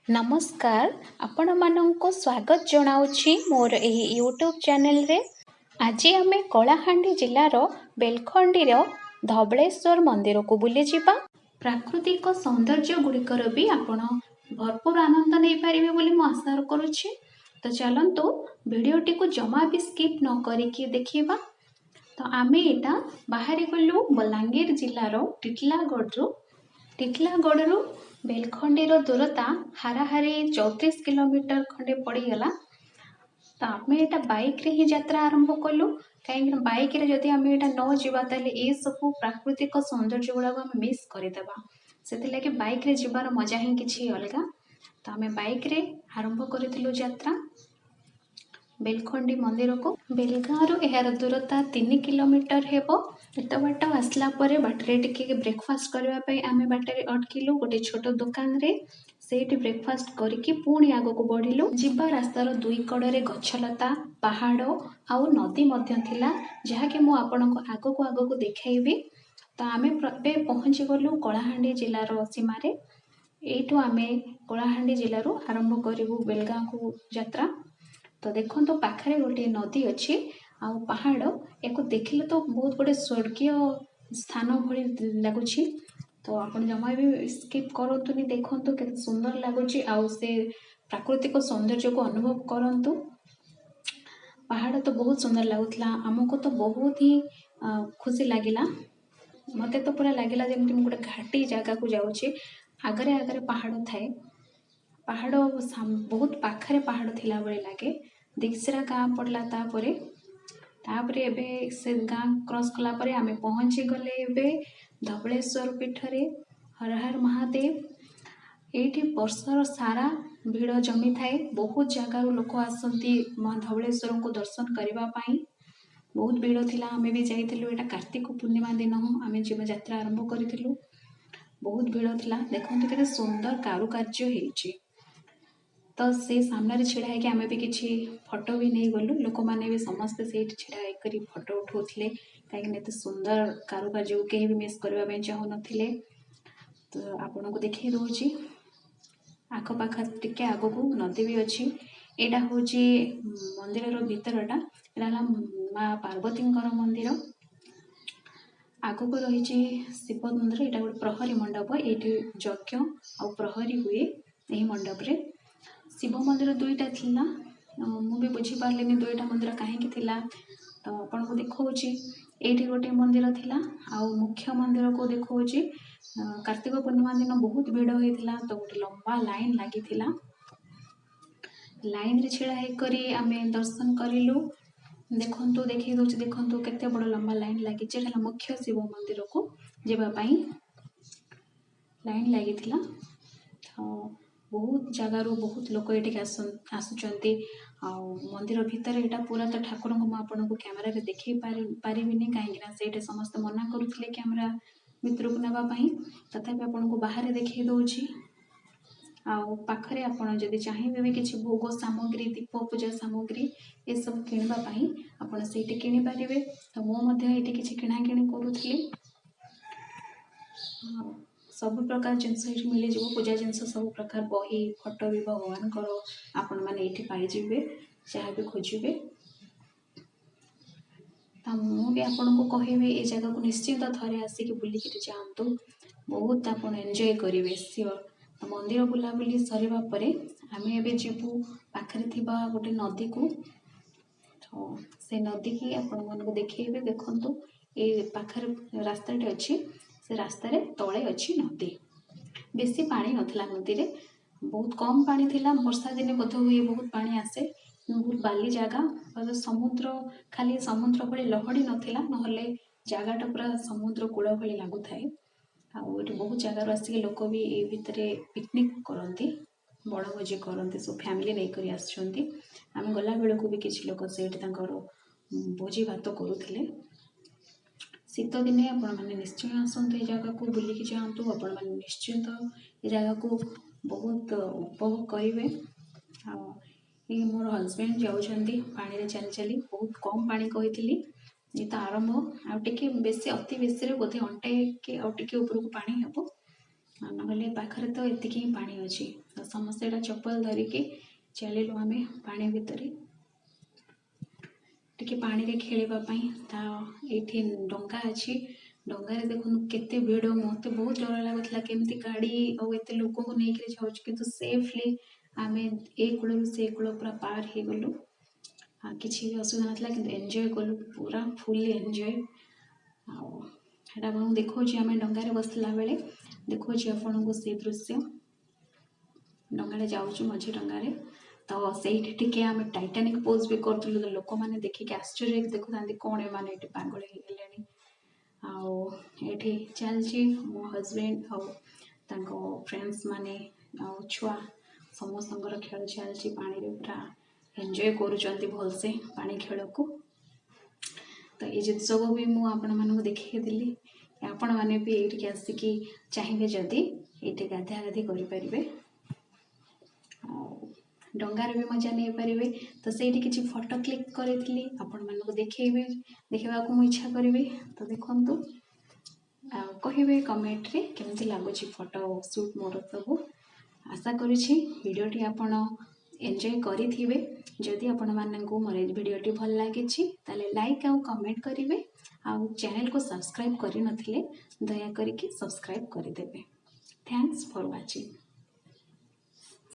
ନମସ୍କାର, ଆପଣମାନଙ୍କୁ ସ୍ୱାଗତ ଜଣାଉଛି ମୋର ଏହି ୟୁଟ୍ୟୁବ୍ ଚ୍ୟାନେଲରେ। ଆଜି ଆମେ କଳାହାଣ୍ଡି ଜିଲ୍ଲାର ବେଲଖଣ୍ଡିର ଧବଳେଶ୍ୱର ମନ୍ଦିରକୁ ବୁଲିଯିବା। ପ୍ରାକୃତିକ ସୌନ୍ଦର୍ଯ୍ୟ ଗୁଡ଼ିକର ବି ଆପଣ ଭରପୁର ଆନନ୍ଦ ନେଇପାରିବେ ବୋଲି ମୁଁ ଆଶା କରୁଛି। ତ ଚାଲନ୍ତୁ, ଭିଡ଼ିଓଟିକୁ ଜମା ବି ସ୍କିପ୍ ନ କରିକି ଦେଖିବା। ତ ଆମେ ଏଇଟା ବାହାରି ଗଲୁ ବଲାଙ୍ଗୀର ଜିଲ୍ଲାର ଟିଟିଲାଗଡ଼ରୁ। ଟିଟିଲାଗଡ଼ରୁ ବେଲଖଣ୍ଡିର ଦୂରତା ହାରାହାରି 34 କିଲୋମିଟର ଖଣ୍ଡେ ପଡ଼ିଗଲା। ତ ଆମେ ଏଇଟା ବାଇକ୍ରେ ହିଁ ଯାତ୍ରା ଆରମ୍ଭ କଲୁ, କାହିଁକିନା ବାଇକ୍ରେ ଯଦି ଆମେ ଏଇଟା ନ ଯିବା, ତାହେଲେ ଏସବୁ ପ୍ରାକୃତିକ ସୌନ୍ଦର୍ଯ୍ୟ ଗୁଡ଼ାକୁ ଆମେ ମିସ୍ କରିଦେବା। ସେଥିଲାଗି ବାଇକ୍ରେ ଯିବାର ମଜା ହିଁ କିଛି ଅଲଗା। ତ ଆମେ ବାଇକ୍ରେ ଆରମ୍ଭ କରିଥିଲୁ ଯାତ୍ରା ବେଲଖଣ୍ଡି ମନ୍ଦିରକୁ। ବେଲଗାଁରୁ ଏହାର ଦୂରତା 3 କିଲୋମିଟର ହେବ। ଏତେ ବାଟ ଆସିଲା ପରେ ବାଟରେ ଟିକେ ବ୍ରେକଫାଷ୍ଟ କରିବା ପାଇଁ ଆମେ ବାଟରେ ଅଟକିଲୁ ଗୋଟେ ଛୋଟ ଦୋକାନରେ। ସେଇଠି ବ୍ରେକଫାଷ୍ଟ କରିକି ପୁଣି ଆଗକୁ ବଢ଼ିଲୁ। ଯିବା ରାସ୍ତାର ଦୁଇ କଡ଼ରେ ଗଛଲତା, ପାହାଡ଼ ଆଉ ନଦୀ ମଧ୍ୟ ଥିଲା, ଯାହାକି ମୁଁ ଆପଣଙ୍କୁ ଆଗକୁ ଆଗକୁ ଦେଖାଇବି। ତ ଆମେ ଏବେ ପହଞ୍ଚିଗଲୁ କଳାହାଣ୍ଡି ଜିଲ୍ଲାର ସୀମାରେ। ଏଇଠୁ ଆମେ କଳାହାଣ୍ଡି ଜିଲ୍ଲାରୁ ଆରମ୍ଭ କରିବୁ ବେଲଗାଁକୁ ଯାତ୍ରା। ତ ଦେଖନ୍ତୁ, ପାଖରେ ଗୋଟିଏ ନଦୀ ଅଛି ଆଉ ପାହାଡ଼। ୟାକୁ ଦେଖିଲେ ତ ବହୁତ ଗୋଟେ ସ୍ୱର୍ଗୀୟ ସ୍ଥାନ ଭଳି ଲାଗୁଛି। ତ ଆପଣ ଜମା ବି ସ୍କିପ୍ କରନ୍ତୁନି। ଦେଖନ୍ତୁ କେତେ ସୁନ୍ଦର ଲାଗୁଛି ଆଉ ସେ ପ୍ରାକୃତିକ ସୌନ୍ଦର୍ଯ୍ୟକୁ ଅନୁଭବ କରନ୍ତୁ। ପାହାଡ଼ ତ ବହୁତ ସୁନ୍ଦର ଲାଗୁଥିଲା। ଆମକୁ ତ ବହୁତ ହିଁ ଖୁସି ଲାଗିଲା। ମୋତେ ତ ପୁରା ଲାଗିଲା ଯେମିତି ମୁଁ ଗୋଟେ ଘାଟି ଜାଗାକୁ ଯାଉଛି। ଆଗରେ ଆଗରେ ପାହାଡ଼ ଥାଏ, ପାହାଡ଼ ବହୁତ ପାଖରେ ପାହାଡ଼ ଥିଲା ଭଳି ଲାଗେ। ଦିଗସିରା ଗାଁ ପଡ଼ିଲା ତାପରେ। ତାପରେ ଏବେ ସେ ଗାଁ କ୍ରସ୍ କଲା ପରେ ଆମେ ପହଞ୍ଚିଗଲେ ଏବେ ଧବଳେଶ୍ୱର ପୀଠରେ। ହର ହର ମହାଦେବ। ଏଇଠି ବର୍ଷର ସାରା ଭିଡ଼ ଜମିଥାଏ। ବହୁତ ଜାଗାରୁ ଲୋକ ଆସନ୍ତି ମା ଧବଳେଶ୍ୱରଙ୍କୁ ଦର୍ଶନ କରିବା ପାଇଁ। ବହୁତ ଭିଡ଼ ଥିଲା, ଆମେ ବି ଯାଇଥିଲୁ। ଏଇଟା କାର୍ତ୍ତିକ ପୂର୍ଣ୍ଣିମା ଦିନ ଆମେ ଯିବା ଯାତ୍ରା ଆରମ୍ଭ କରିଥିଲୁ। ବହୁତ ଭିଡ଼ ଥିଲା। ଦେଖନ୍ତୁ କେତେ ସୁନ୍ଦର କାରୁକାର୍ଯ୍ୟ ହେଇଛି। ତ ସେ ସାମ୍ନାରେ ଛିଡ଼ା ହେଇକି ଆମେ ବି କିଛି ଫଟୋ ବି ନେଇଗଲୁ। ଲୋକମାନେ ବି ସମସ୍ତେ ସେଇଠି ଛିଡ଼ା ହେଇକରି ଫଟୋ ଉଠାଉଥିଲେ, କାହିଁକିନା ଏତେ ସୁନ୍ଦର କାରୁକାର୍ଯ୍ୟକୁ କେହି ବି ମିସ୍ କରିବା ପାଇଁ ଚାହୁଁନଥିଲେ। ତ ଆପଣଙ୍କୁ ଦେଖେଇ ଦେଉଛି। ଆଖପାଖ ଟିକେ ଆଗକୁ ନଦୀ ବି ଅଛି। ଏଇଟା ହେଉଛି ମନ୍ଦିରର ଭିତରଟା। ଏଇଟା ହେଲା ମା ପାର୍ବତୀଙ୍କର ମନ୍ଦିର। ଆଗକୁ ରହିଛି ଶିବ ମନ୍ଦିର। ଏଇଟା ଗୋଟେ ପ୍ରହରୀ ମଣ୍ଡପ। ଏଇଠି ଯଜ୍ଞ ଆଉ ପ୍ରହରୀ ହୁଏ ଏହି ମଣ୍ଡପରେ। ଶିବ ମନ୍ଦିର ଦୁଇଟା ଥିଲା। ମୁଁ ବି ବୁଝିପାରିଲିନି ଦୁଇଟା ମନ୍ଦିର କାହିଁକି ଥିଲା। ତ ଆପଣଙ୍କୁ ଦେଖାଉଛି, ଏଇଠି ଗୋଟେ ମନ୍ଦିର ଥିଲା ଆଉ ମୁଖ୍ୟ ମନ୍ଦିରକୁ ଦେଖାଉଛି। କାର୍ତ୍ତିକ ପୂର୍ଣ୍ଣିମା ଦିନ ବହୁତ ଭିଡ଼ ହେଇଥିଲା, ତ ଗୋଟେ ଲମ୍ବା ଲାଇନ୍ ଲାଗିଥିଲା। ଲାଇନ୍ରେ ଛିଡ଼ା ହେଇକରି ଆମେ ଦର୍ଶନ କରିଲୁ। ଦେଖନ୍ତୁ, ଦେଖେଇ ଦେଉଛି। ଦେଖନ୍ତୁ କେତେ ବଡ଼ ଲମ୍ବା ଲାଇନ୍ ଲାଗିଛି। ଏଇଟା ହେଲା ମୁଖ୍ୟ ଶିବ ମନ୍ଦିରକୁ ଯିବା ପାଇଁ ଲାଇନ୍ ଲାଗିଥିଲା। ଆଉ ବହୁତ ଜାଗାରୁ ବହୁତ ଲୋକ ଏଠିକି ଆସୁଛନ୍ତି। ଆଉ ମନ୍ଦିର ଭିତରେ ଏଇଟା ପୁରା ତ ଠାକୁରଙ୍କୁ ମୁଁ ଆପଣଙ୍କୁ କ୍ୟାମେରାରେ ଦେଖେଇ ପାରିବିନି, କାହିଁକିନା ସେଇଠି ସମସ୍ତେ ମନା କରୁଥିଲେ କ୍ୟାମେରା ଭିତରକୁ ନେବା ପାଇଁ। ତଥାପି ଆପଣଙ୍କୁ ବାହାରେ ଦେଖେଇ ଦେଉଛି। ଆଉ ପାଖରେ ଆପଣ ଯଦି ଚାହିଁବେ ବି କିଛି ଭୋଗ ସାମଗ୍ରୀ, ଦୀପ, ପୂଜା ସାମଗ୍ରୀ ଏସବୁ କିଣିବା ପାଇଁ, ଆପଣ ସେଇଠି କିଣିପାରିବେ। ତ ମୁଁ ମଧ୍ୟ ଏଇଠି କିଛି କିଣାକିଣି କରୁଥିଲି। ଆଉ ସବୁ ପ୍ରକାର ଜିନିଷ ଏଇଠି ମିଳିଯିବ। ପୂଜା ଜିନିଷ, ସବୁ ପ୍ରକାର ବହି, ଫଟୋ ବି ଭଗବାନଙ୍କର ଆପଣମାନେ ଏଇଠି ପାଇଯିବେ, ଯାହା ବି ଖୋଜିବେ। ତ ମୁଁ ବି ଆପଣଙ୍କୁ କହିବି, ଏ ଜାଗାକୁ ନିଶ୍ଚିନ୍ତ ଥରେ ଆସିକି ବୁଲିକିରି ଯାଆନ୍ତୁ। ବହୁତ ଆପଣ ଏନ୍ଜୟ କରିବେ, ସିଓର। ତ ମନ୍ଦିର ବୁଲାବୁଲି ସରିବା ପରେ ଆମେ ଏବେ ଯିବୁ ପାଖରେ ଥିବା ଗୋଟେ ନଦୀକୁ। ତ ସେ ନଦୀକି ଆପଣମାନଙ୍କୁ ଦେଖେଇବି। ଦେଖନ୍ତୁ, ଏଇ ପାଖରେ ରାସ୍ତାଟି ଅଛି। ସେ ରାସ୍ତାରେ ତଳେ ଅଛି ନଦୀ। ବେଶୀ ପାଣି ନଥିଲା ନଦୀରେ, ବହୁତ କମ୍ ପାଣି ଥିଲା। ବର୍ଷା ଦିନେ ବୋଧ ହୁଏ ବହୁତ ପାଣି ଆସେ। ବହୁତ ବାଲି ଜାଗା, ସମୁଦ୍ର ଖାଲି ସମୁଦ୍ର ଭଳି ଲହଡ଼ି ନଥିଲା, ନହେଲେ ଜାଗାଟା ପୁରା ସମୁଦ୍ର କୂଳ ଭଳି ଲାଗୁଥାଏ। ଆଉ ଏଠି ବହୁତ ଜାଗାରୁ ଆସିକି ଲୋକ ବି ଏଇ ଭିତରେ ପିକନିକ୍ କରନ୍ତି, ବଣଭୋଜି କରନ୍ତି। ସବୁ ଫ୍ୟାମିଲି ନେଇକରି ଆସିଛନ୍ତି। ଆମେ ଗଲାବେଳକୁ ବି କିଛି ଲୋକ ସେଇଠି ତାଙ୍କର ଭୋଜି ଭାତ କରୁଥିଲେ। ଶୀତ ଦିନେ ଆପଣମାନେ ନିଶ୍ଚୟ ଆସନ୍ତୁ, ଏ ଜାଗାକୁ ବୁଲିକି ଯାଆନ୍ତୁ। ଆପଣମାନେ ନିଶ୍ଚିନ୍ତ ଏ ଜାଗାକୁ ବହୁତ ଉପଭୋଗ କରିବେ। ଆଉ ଏଇ ମୋର ହଜବେଣ୍ଡ ଯାଉଛନ୍ତି ପାଣିରେ ଚାଲି ଚାଲି। ବହୁତ କମ୍ ପାଣି କହିଥିଲି, ଏ ତ ଆରମ୍ଭ। ଆଉ ଟିକେ ବେଶୀ, ଅତି ବେଶୀରେ ବୋଧେ ଅଣ୍ଟେ କି ଆଉ ଟିକେ ଉପରକୁ ପାଣି ହେବ, ନହେଲେ ପାଖରେ ତ ଏତିକି ହିଁ ପାଣି ଅଛି। ତ ତ ସମସ୍ତେ ଏଇଟା ଚପଲ ଧରିକି ଚାଲିଲୁ ଆମେ ପାଣି ଭିତରେ ଟିକେ ପାଣିରେ ଖେଳିବା ପାଇଁ। ତା ଏଇଠି ଡଙ୍ଗା ଅଛି। ଡଙ୍ଗାରେ ଦେଖନ୍ତୁ କେତେ ଭିଡ଼। ମୋତେ ବହୁତ ଡର ଲାଗୁଥିଲା, କେମିତି ଗାଡ଼ି ଆଉ ଏତେ ଲୋକଙ୍କୁ ନେଇକିରି ଯାଉଛି। କିନ୍ତୁ ସେଫଲି ଆମେ ଏ କୂଳରୁ ସେ କୂଳ ପୁରା ପାର ହେଇଗଲୁ। ଆଉ କିଛି ବି ଅସୁବିଧା ନଥିଲା, କିନ୍ତୁ ଏନ୍ଜୟ କଲୁ, ପୁରା ଫୁଲି ଏନ୍ଜୟ। ଆଉ ସେଇଟା ଆପଣଙ୍କୁ ଦେଖାଉଛି, ଆମେ ଡଙ୍ଗାରେ ବସିଲା ବେଳେ ଦେଖାଉଛି ଆପଣଙ୍କୁ ସେ ଦୃଶ୍ୟ। ଡଙ୍ଗାରେ ଯାଉଛୁ, ମଝି ଡଙ୍ଗାରେ। ତ ସେଇଠି ଟିକେ ଆମେ ଟାଇଟାନିକ୍ ପୋଜ୍ ବି କରୁଥିଲୁ। ତ ଲୋକମାନେ ଦେଖିକି ଆଶ୍ଚର୍ଯ୍ୟ ହେଇକି ଦେଖୁଥାନ୍ତି, କ'ଣ ଏମାନେ ଏଠି ପାଗଳ ହେଇଗଲେଣି। ଆଉ ଏଠି ଚାଲିଛି, ମୋ ହଜବେଣ୍ଡ ଆଉ ତାଙ୍କ ଫ୍ରେଣ୍ଡସ୍ ମାନେ ଆଉ ଛୁଆ ସମସ୍ତଙ୍କର ଖେଳ ଚାଲିଛି ପାଣିରେ। ପୁରା ଏନ୍ଜୟ କରୁଛନ୍ତି ଭଲସେ ପାଣି ଖେଳକୁ। ତ ଏ ଜିନିଷକୁ ବି ମୁଁ ଆପଣମାନଙ୍କୁ ଦେଖେଇଦେଲି। ଆପଣମାନେ ବି ଏଇଠିକି ଆସିକି ଚାହିଁବେ ଯଦି ଏଇଠି ଗାଧା ଗାଧି କରିପାରିବେ ଆଉ ଡଙ୍ଗାରେ ବି ମଜା ନେଇପାରିବେ। ତ ସେଇଠି କିଛି ଫଟୋ କ୍ଲିକ୍ କରିଥିଲି, ଆପଣମାନଙ୍କୁ ଦେଖେଇବି, ଦେଖିବାକୁ ମୁଁ ଇଚ୍ଛା କରିବି। ତ ଦେଖନ୍ତୁ ଆଉ କହିବେ କମେଣ୍ଟରେ କେମିତି ଲାଗୁଛି ଫଟୋ ସୁଟ୍ ମୋର ସବୁ। ଆଶା କରୁଛି ଭିଡ଼ିଓଟି ଆପଣ ଏନ୍ଜୟ କରିଥିବେ। ଯଦି ଆପଣମାନଙ୍କୁ ମୋର ଏ ଭିଡ଼ିଓଟି ଭଲ ଲାଗିଛି, ତାହେଲେ ଲାଇକ୍ ଆଉ କମେଣ୍ଟ କରିବେ। ଆଉ ଚ୍ୟାନେଲକୁ ସବସ୍କ୍ରାଇବ୍ କରିନଥିଲେ ଦୟା କରିକି ସବସ୍କ୍ରାଇବ୍ କରିଦେବେ। Thanks for watching.